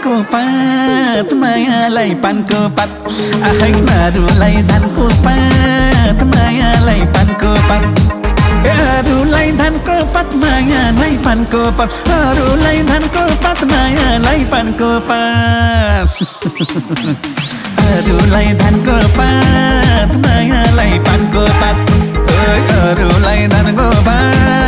धानको पात मायालाई पानको पात आखै अरूलाई धानको पात मायालाई पानको पात अरूलाई धानको पात मायालाई पानको पात अरूलाई धानको पात मायालाई पानको पात अरूलाई धानको पात मायालाई पानको पात अरूलाई धानको पात